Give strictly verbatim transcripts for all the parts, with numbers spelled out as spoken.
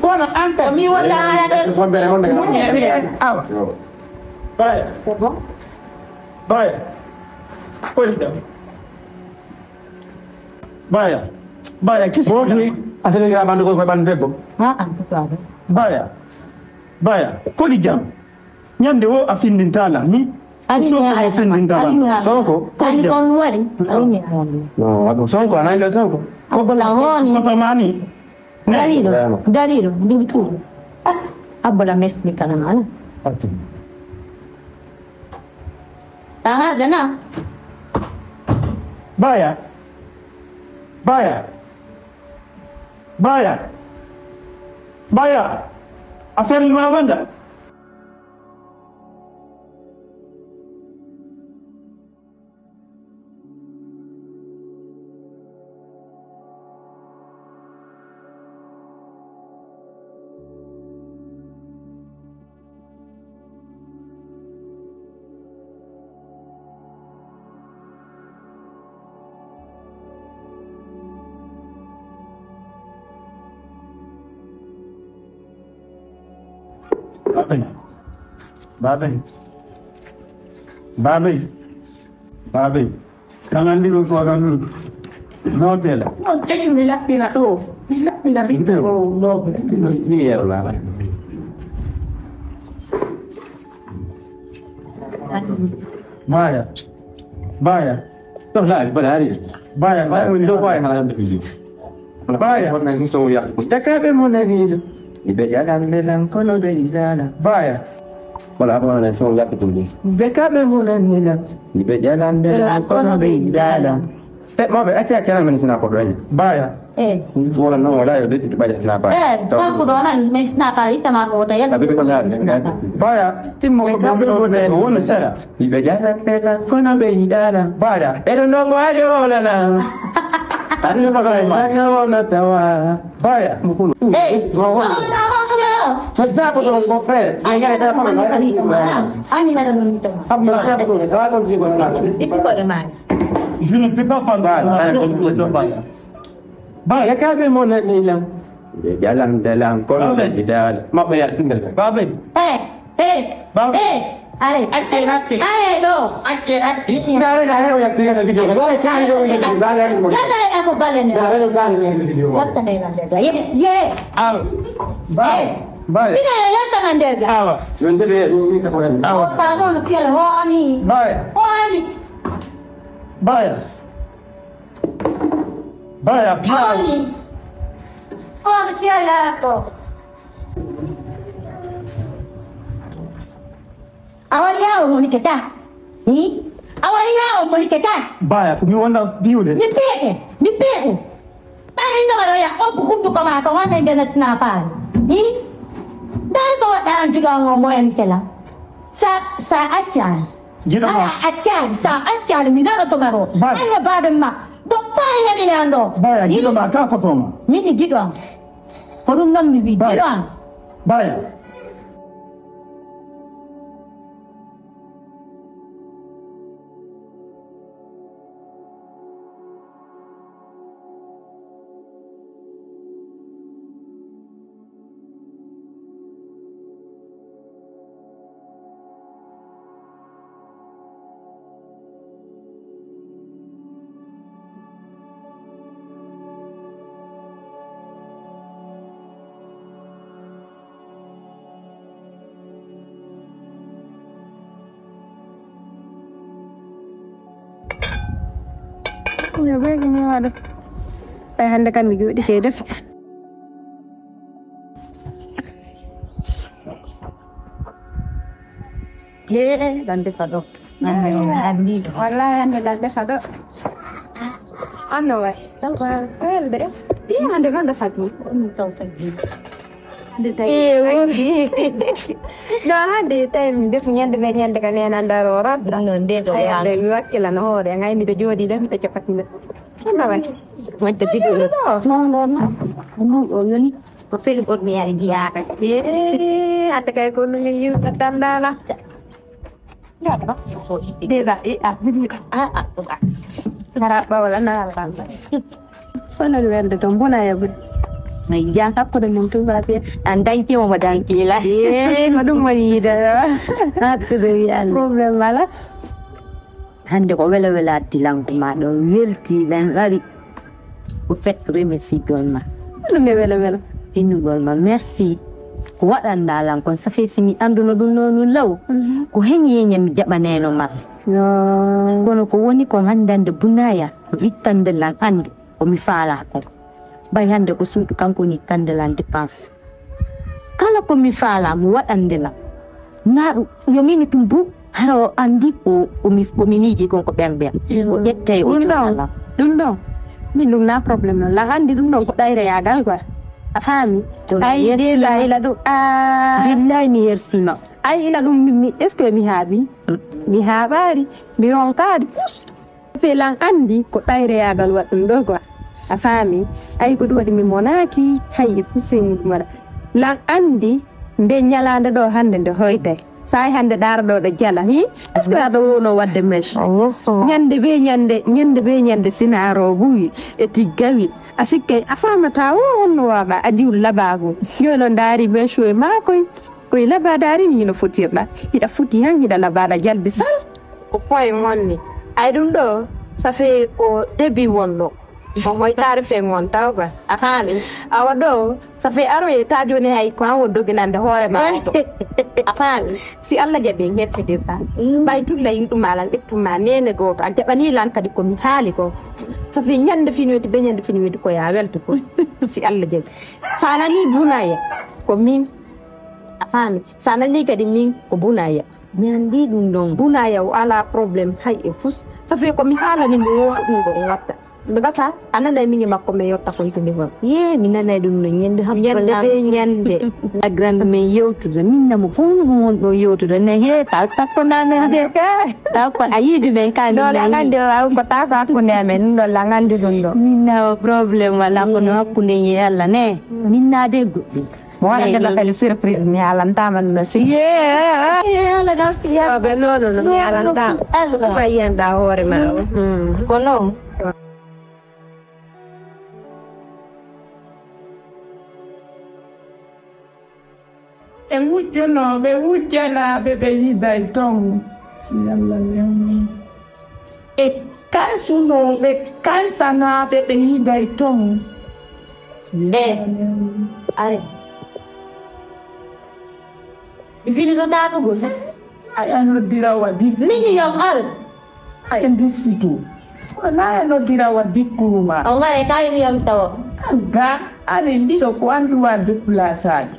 Kono an kadi. Mi wondaani de. Fombere on daga. Awa. Baya. Ko bon? Baya. Koli jam. Baya. Baya, kisi. Ko ni asere ya bandu ko bandu debbo. Ha, an ko to. Baya. Baya. Koli jam. Ñande o a findinta la mi. Sonko a findinta la. Sonko. Koli jam. On wari. Alimi on. No, waɗo Sonko, a nani ɗo Sonko. Ko bola woni. Ko tamani. Dariɗo. Dariɗo. Dariɗo. Dubi tu. Abbola mesmi kana mana. Aha, dana. Baya. Baya. Baya. Baya. Affaire ni ma wanda. Babe. Babe. Babe. Babe. Kan anndi ɗum fooɗon ɗum. Nootela. Non, tegi mi laɓɓina ɗo. Mi laɓɓina ɓiɓɓe ɗo. Nootela. Ni yeew lala. Baya. Baya. Wallahi, mbaɗa ari. Baya, baya, woni ɗo baya, hala ɗo biji. Baya. Wonna ni so ya. Saka ɓe mo nani. Ibe jalan belan kono be idala. Baya. Wala ba na so ya kutu. Be ka ɓe mo nani la. Ibe jalan belan kono be idala. Pe mo be ati akana men sina ko donya. Baya. Eh. Wala no wala yo de ba sina ba. Eh, sa ko do na men sina ka ita ma ko ta ya. Abi ko na. Baya, timmo ko be mo ne wona sara. Ibe jalan belan kono be idala. Baya. Ɓeɗo ndongo ajo wala na. Ani ma ga ma ga wala tawa. Baya. Hey. Ko zabo do ko pre. Ay ga da ko. Ani ma da mun to. Amma ka ko ga ko ji ko na. Ipo de man. Je ne peux pas prendre. Baya, ka ɓe mo na ni lan. Jalan dalan kono be dal. Ma be ya tingal. Babe. Eh, eh, Babe. Eh, are. Ake rasi. Are do. Ake rasi. Ina re na re ya tingal video. Ba ka yo ya tingal video. Ya da ya ko balen. Da re sa ni video. Wata ne na da. Ye, ye. Awa. Baya. Baya. Ina ya ta na da. Awa. Wende be ni ka ko. Awa. Pa no fiel honi. Baya. Honi. Baya. Baya, baya. Honi. Honi fiel ko. A wari yawo moni keta. Ni? A wari yawo moni keta. Baya, ko mi wonda biwde. Mi peeke, mi peeke. Ɓaari no waɗo ya o ko hunduko ma ko wonde nde nasna paari. Ni? Dal ko waɗa an juɗo an o mo en kela. Sa, sa accan. Jiɗo ma. Ala accan, sa accan mi nana to maro. Baya. Alla baɗo ma. Ɗo fayi yani ne an ɗo. Baya, jiɗo ma ka ko ton. Min ni giɗo am. Ko ɗum noon mi wi, giɗo am. Baya. Yo ɓe ko mi waɗa. Ɓay hannde kam mi jooɗi kay defi. Hee, ɗan defa ɗo. Wallahi hannde ɗan defa ɗo. Anno way. Welde. Iya hannde ɗan defa ɗo. Ɗum taw sabbi. Hannde tawi. Eh, woni. No hannde tawi mi defu ñande ɓe ñande ka nena ndaro rabbi. Non de ɗo. Ay, ya. Hannde mi wakkilano hoore, ngay mi to jooɗi def mi to capatino. Ɗum na wani. Wonde video. Non, non, non. Non, ɗo yoni. Ko feli goɗɗo mi ari jiyaaka. Eh, hannde kay ko ɗum yiwta dandala. Déjà, eh, ah, ah, ah, ah. Nara ɓawla, nara ɓawla. Kono welde to mbona e ɓuri. Ay, ya hakkude mum tun ba be. An danki mo danki la. Eh, ko ɗum woni yiide. Hakkude wi an. Problème wala. Hannde ko wela wela dilanko ma ɗo welti ɗan ari. Ko fekk remercie gol ma. Ɗum e welo welo. Innugol ma merci. Ko waɗanɗa lan kon, ça fait si mi annduno ɗum noonu law. Mhm. Ko hen yeña mi jaɓaneno ma. Yo. Kono ko woni ko handande bunaya, ko ittande lan hannde ko mi faala ko. Ɓay hannde ko suudu kanko ni kande lan dépense. Kala ko mi faala mo waɗande lan. Naɗu yo mini tum bu. Hara o anndi ko, ko mi, ko mi miiji kon ko ɓen ɓen. Mm. O ƴettay o ɗum ɗon, cuuɗa lan. Ɗum ɗon. Min ɗum na problème non. Lan anndi ɗum ɗon ko ɗayreyagal quoi. A faami? Ay, déjà ila ɗum. Ah. Billahi mi hersima. Ay, ila ɗum mi, mi, est-ce que mi haaɓi? Mm. Mi haaɓaari. Mi ronkaari. Pus. Pe lan anndi ko ɗayreyagal waɗ ɗum ɗo quoi. A faami? Ay, ko ɗum waɗi mi monaaki. Hay e poussé mum ɗum waɗa. Lan anndi nde ñalaande ɗo hannde nde hoytay. Saay hannde ɗaara ɗo ɗo jala, hi? Est-ce que aɗa wowno waɗde mèche? Ñande be ñande, ñande be ñande sinaaro buwi e tiggawi. A sikkay a faamata wo honno waɗa a jiw labaago. Yo no ndaari mèche e maakoy. Koye labaa daari mi no fotirɗa. Hiɗa foti han hiɗa labaaɗa jalbi sal. Ko point wonni. Ay ɗum ɗo, ça fait ko début wonno. Ko hoytaare fen on taw ba. A faami? Awa ɗo, ça fait aroye ta jooni hay ko an woni doginande hoore ma oto. A faami? Si Allah jaɓi en hersidirta. Ɓay tulla yiɗuma lan ƴettuma neene gooto. A jaɓani lan kadi ko mi haali ko. Ça fait ñande fini weti be ñande fini weti ko ya weltu ko. Si Allah jaɓi. Sa nani Bunaya ko min. A faami? Sa nani kadi min ko Bunaya. Mi anndi ɗum ɗon. Bunaya o alaa problème hay e fus. Ça fait ko mi haalani mo o ɗum ɗo o watta. Nde gasa a nanay miñi makko mi yotta kontini hon. Yee, mi nanay ɗum no ñande hakkunde. Ñande be ñande. A grande men yewtude, min namo ko ɗum won ɗo yewtude. Ne he, ta takko nane hade. Ta ko a yiɗi men ka min. Ɗo la ngandi o aw ko ta ko hakkunde amen, ɗum ɗo la ngandi ɗum ɗo. Min nawa problème wala ko no hakkunde ñi Allah ne. Min na de goɗɗum. Mo waɗa kadi surprise, mi alantama ɗum no si. Yee, yee, Allah gafti ya. Be no, no, no, mi alantama. Tuma yiyanda hoore ma o. Ko non. E wujjanooɓe, wujjanaaɓe ɓe yiday ton. Si Allah newni. E kalsunooɓe, kalsanaaɓe ɓe yiday ton. Nde are. Mi fini ko daɗugol. Ay, a noddira wa dikku. Mini yom ar. Ay, ndisitu. Wala a noddira wa dikku ma. O ngare kay mi yom tawo. Ga, are ndiɗo ko andu wa duplasage.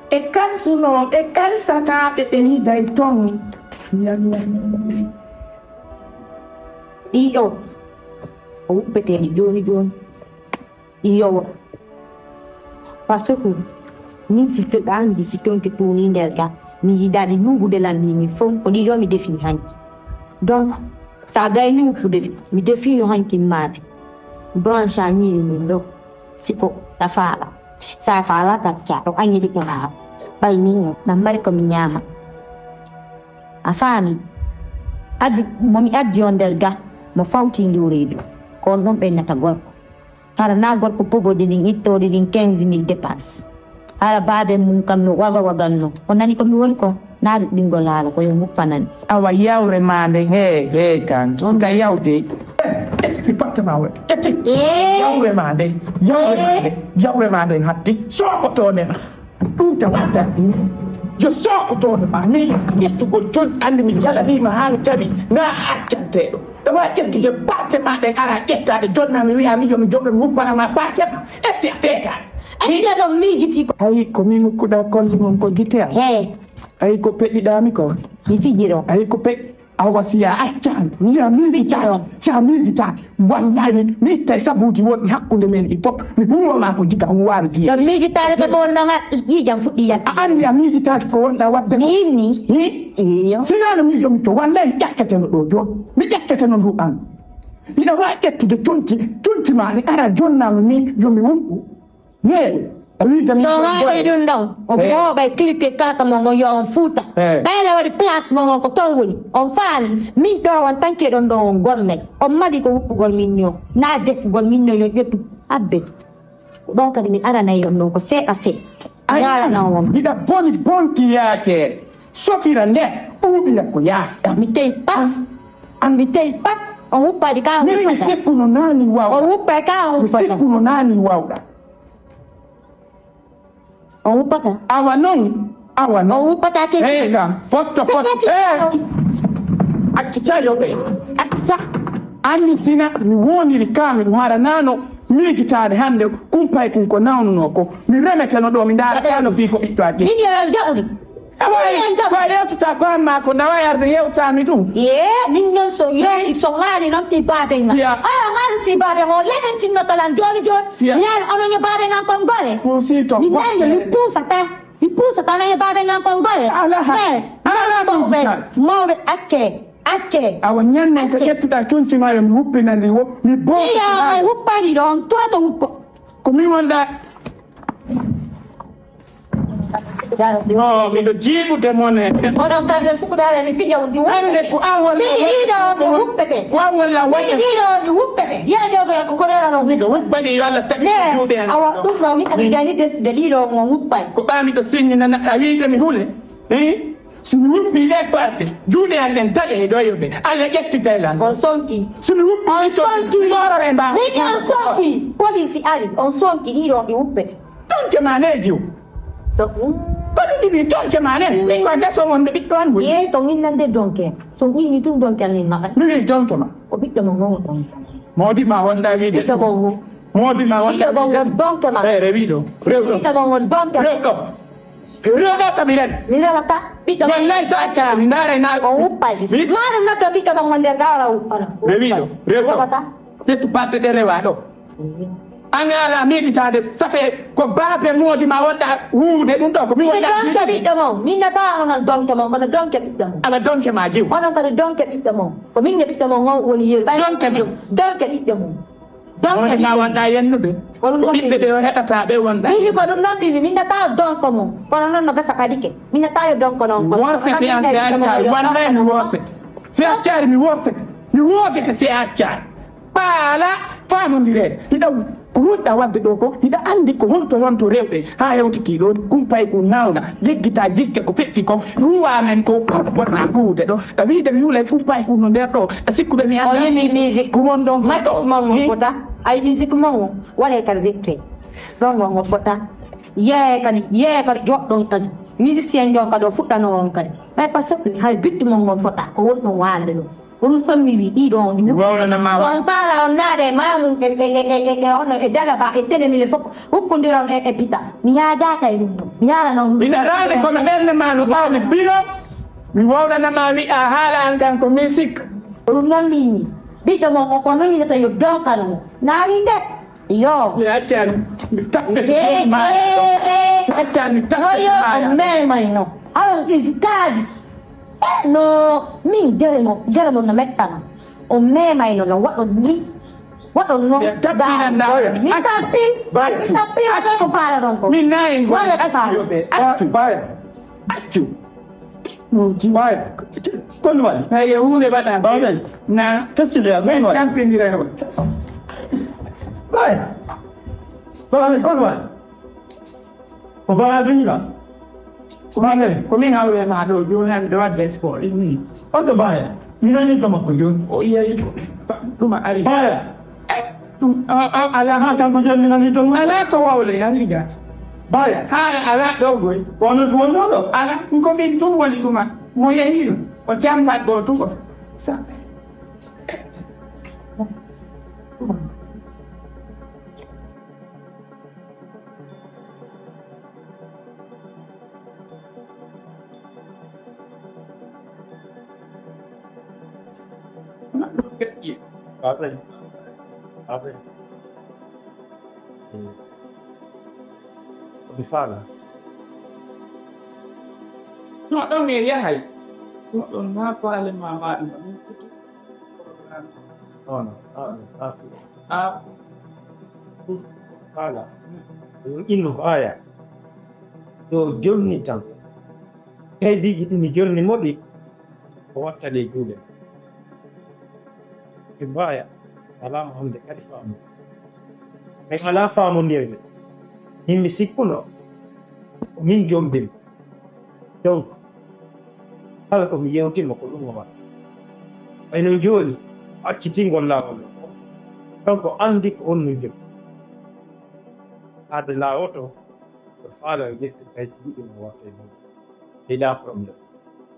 E kalsunooɓe, kalsanaaɓe ɓe yiday ton. Ɗiɗo, o wuppetee jooni jooni. Yowa. Parce que min si to ɗa anndi si tonke tuuni nder ga, mi yiɗaade nungude lan ni min fof, ko ɗiɗo mi defi hanki. Donc, sa gayni wuppude, mi defi no hanki maade. Branche a ñiiri min ɗo. Siko ta faala. Sa faala gacca to añiri ko na. Ɓay min na mari ko mi ñaama. A faami? Addi, mo mi addi on nder ga, mo fawti ndu reedu. Ko on ɗon ɓennata gorko. Hara na gorko pogodi ɗin ittoɗi ɗin quinze mille dépense. Hara baabe mum kam no waga waganno. O nani ko mi woni ko? Na ɗuɗɗingol haala ko yo muffanani. Awa yawre ma nde he he kan. On ka yawde. Ƴetti mi batta ma woni. Ƴetti. Eh. Yawre ma nde. Yawre ma nde. Yawre ma nde hatti. Soko to ne. Ɗum tan watta. Yo soko to ne ma. Mi ƴettugol joni andi mi jalanima haa mi tawi na accanteɗo. Ɗo wawi ƴettude batte ma ɗe ara ƴettaɗe jonna mi wiya mi yo mi joɗo mi wuppana ma batte ma. E si a teka. Ayi ɗo ɗon miijiti ko. Ayi ko mi mukkuɗa kolle mon ko gite am. He. Ayi ko peɗiɗami ko. Mi fijiro. Ayi ko peɗi. Awa si a accan, si a miijitaa, si a miijitaa, wallahi mi, mi ittay sabuuji wonɗi hakkunde men ɗi fof, mi huuwa ma ko jiga huuwaani jiya. Ɗon miijitaade ko ɗon ɗon ƴiiƴam fuɗɗi yaltude. A anndi a miijitaaki ko wonɗa waɗde ko? Mi inni. Hi? Iyo. Si wonaa no miijomi to, wallahi mi ƴakketeno ɗo jooni. Mi ƴakketeno ndu an. Miɗa waawi ƴettude conci, conci ma ɗi ara jonnam ni yo mi wumpu. Yeeɗi. A wiitani. So waawi ɗum ɗon, o booɓay cliquer carte mon on yo on fuuta. Ɓayla waɗi place mon on ko toon woni. On faali, min ɗo on tanke ɗon ɗo on gonnay. On mbaɗi ko wuppugol min ni o. Na defugol min no yo ƴettu. Abbe. Ko ɗon kadi mi aranay on ɗon ko seeɗa seeɗa. Mi arana on. Mbiɗa boni bonki yaakere. Sokira nde ɓuuɓira ko yaasi. Mi tey pas. An mi tey pas. On wuppaɗi ka on wuppata. Min mi sikkuno naani wawɗa. On wuppay ka on wuppata. Mi sikkuno naani wawɗa. On wuppata. Awa noon, awa noon. On wuppata tigi. Eey kam, potto, potto. Eey. Acca yo ɓe. Acca. Anni sina mi woniri kamin haranaano miijitaade hannde kumpay kun ko nawnunoo ko. Mi remeteno ɗo, mi ndaara kano fii ko ɓiɗɗo addi. Min yo jaɓude. Awa, ko a yewtata ko an maa ko ndawa yarde yewtaami ɗum. Ye, min noon so yehi, so ŋaali noon fii baabe ngal. Siya. Ala ŋaali fii baabe ngal, leɗen tinnotalan jooni jooni. Siya. Mi yaani onon e baabe ngal kon gore. Ko si to. Mi nani, mi puusata. Mi puusata onon e baabe ngal kon gore. Ala ha. Ala ha. Mawɓe, mawɓe, acce, acce. Awa ñande ko ƴettuɗa conci ma yo mi huppinani wo, mi bo. Iya, ay huppani ɗo, on turato huppo. Ko min wonɗa. Yo, miɗo jiiɓude mon e. Oɗon kadi sukuɗaare mi fija on ɗum. Hannde ko an walla. Mi yiɗo on ɗum huppete. Ko an walla wonde. Mi yiɗo on ɗum huppete. Yeeɗo ko ko rera non. Miɗo huppani yo Allah taɓi juuɗe an. Awa ɗum ɗo mi taɓi jani desde ɗiɗo mo huppani. Ko ɓa miɗo signina a wiide mi hule. Eh? Si mi wuppi ɗe parte, juuɗe an ɗen taƴe e ɗo yoɓe. Allah ƴettitay lan. On sonki. Si mi wuppi on sonki. Ɓorore mba. Min on sonki. Police ari. On sonki hiɗo ɗi wuppe. Donke ma ne jiw. Ko ɗum ɗi min donke ma ne. Min ko ndeso wonde ɓiɗɗo an woni. Ye to min nande donke. So wini ɗum donke an min maɓa. Mi wi donke ma. Ko ɓiɗɗo mo ngon on. Modi ma wonda wiide. Ɓiɗɗo mo ngon. Modi ma wonda. Ɓiɗɗo mo ngon donke ma. Eh, rewiɗo. Rewɗo. Ɓiɗɗo mo ngon donke ma. Rewɗo. Rewɗo ka mi ren. Mi rewata. Ɓiɗɗo mo. Wallahi so accaa mi ndaara na. O wuppay. Maɗum noddo ɓiɗɗo mo ngon nde gaara wuppana. Rewiɗo. Rewɗo. Rewata. Ƴettu batte ɗe rewa ɗo. An ala miɗitaade, ça fait ko baabe moodi ma wonɗa wuude ɗum ɗo, ko mi wonɗa donke ɓiɗɗo mon. Min nata onon donke mon, kono donke ɓiɗɗo mon. Ala donke ma jiw. Onon kadi donke ɓiɗɗo mon. Ko min ne ɓiɗɗo mon on woni yeru. Ɓay donke mon. Donke ɓiɗɗo mon. Donke ɓiɗɗo mon. Wonɗa yennude. Ko ɓiɓɓe ɓe o heɗata ɓe wonɗa. Min ko ɗum noon ɗini, min nata donko mon. Kono noon no gasa kadi ke. Min nata yo donko noon. Worse si an si accari, wallay mi worse. Si accari mi worse. Mi woodete si accari. Ɓaala faamondireede. Hiɗa ko wonɗa waɗde ɗo ko, hiɗa anndi ko honto wonto rewɓe, haa hewtiti ɗo, kumpay ɗum nawna, jeggita jigge ko feƴƴi ko, ruwa men ko, wonɗa ɗuude ɗo. A wiide mi hulay kumpay ɗum no nder ɗo, a sikkude mi annda. O yimi musique. Ko won ɗon ko ɗo. Mati mon mo fota, ay musique mon o, waɗe kadi rewte. Ɗon won mo fota. Yee kadi, yee kadi joɗɗon kadi. Musicien ɗon kadi o fuɗɗano on kadi. Ɓay pa soɓi hay bittu mon ngon fota, ko woni ɗon waalde ɗo. Ko ɗum ɗon mi wi ɗiɗo on. Mi wawlanama wa- On paala on naade e maamum e, e, e, e, e, ono e daga ba e tele mille fof. Hukkondiron e, e pita. Mi yaadaaka e ɗum ɗon. Mi yaala noon. Ina raani kono ɓernde ma no ɓawde biro. Mi wawlanama wi'a haala an kan ko musique. Ko ɗum noon mi yii. Ɓiɗɗo mon o ko noon yinata yo donkano mo. Naani nde. Yo. Si accani mi tappe. Eh, eh, eh. Si accani mi tappe. Oyo, o memayno. Awa isitaali. No, min jere mo, jere mo no mettana. O memayno no waɗo ni. Waɗo no. Mi tappi. Mi tappi, waɗa ko paala ɗon ko. Min nayi. Waɗa ko paala. Accu. Baya. Accu. Baya. Kon wani. Ay, huunde waɗa. Baya. Na. Testi de, kon wani. Tampindira. Baya. Baya, kon wani. Ko baya bina. Ko min, ko min hawre ma ɗo, jooni hannde waɗde sport. Mm. On ko baya. Mi nani ko makko jooni. O yeyi ko. Ɗum a ari. Baya. Eh, ɗum, o, o, ala. Ha, kanko jooni mi nani ɗum. Ala ko wawle, a riga. Baya. Haala ala ɗo goy. Kono ɗum wonno ɗo. Ala, ko min tun woni ɗuma. Mo yehi ɗum. O jammat ɗo tun o. Sa. Amen. Amen. Mi faala. No ɗon e yahay. No ɗon na faale ma ma ɗum. Non, non, ah, non, ah, fi- Ah. Faala. Yo innu ko aya. Yo jonni tan. Kaydiiji ɗi mi jonni mo ɗi, o wattani e juuɗe. Ɓe mbaaya, alaa mo hannde kadi faamu. Min alaa faamondirde. Min mi sikkuno, ko min jombin. Donc, kala ko mi yewtino ko ɗum o waɗa. Ɓay no jooni, accitingol laawol ɗo. Kanko anndi ko on min jogii. Haade laawoto, ko faala e ƴetti kay ɗum o watta e mum. Ɓeyda problème.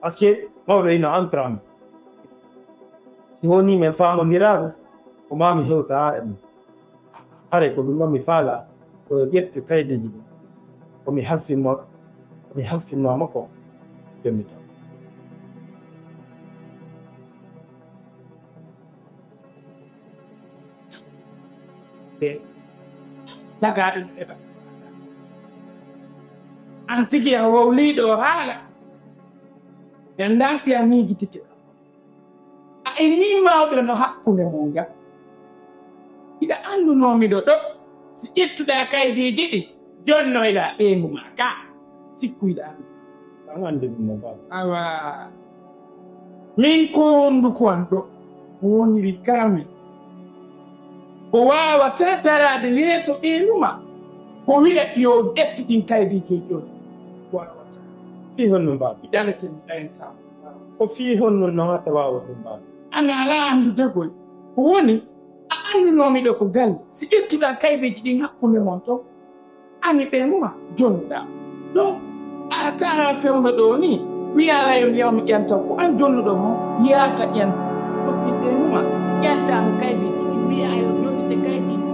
Parce que mawɗo ina entrant. Si woni min faamondiraaɗo, ko maa mi hewta e mum. Hare ko ɗum ɗon mi faala, ko ƴettu kaydiiji ɗi. Ko mi halfinno, ko mi halfinno makko. Jommi tan. Ɓe tagaaɗo ɓe ba. An tigi a wowliiɗo o haala. Ɓe ndaasi a miijitike. A inni mawɓe no hakkunde mon ga. Hiɗa annduno miɗo ɗo. Si ƴettuɗa kaydiiji ɗi, jonnoyɗa ɓeyngu ma ka. Sikkuyɗa. An anndi ɗum no bal. Awa. Min ko honduko an ɗo. Ko woniri kala men. Ko waawata daraade yeeso ɓeyngu ma. Ko wi'a yo ƴettu ɗin kaydiiji e jooni. Waawata. Fii honno mbaawi? Ɗaretemi ɗaretama. Ko fii honno nawata waawa ɗum mbaawi? Ana alaa anndudagol. Ko woni, a annduno miɗo ko gal. Si ƴettuɗaa kaybeeji ɗin hakkunde mon to, ani ɓe numa jonnuɗaa. Donc, a taraa fewndo ɗoo ni, wiyaa layo wiyaa mi ƴanta, ko an jonnuɗo mo, yaata ƴanta. Ɗokki ɓe numa, ƴantaa mo kaybeeji ɗin, wiyaa yo jonnite kaybeeji.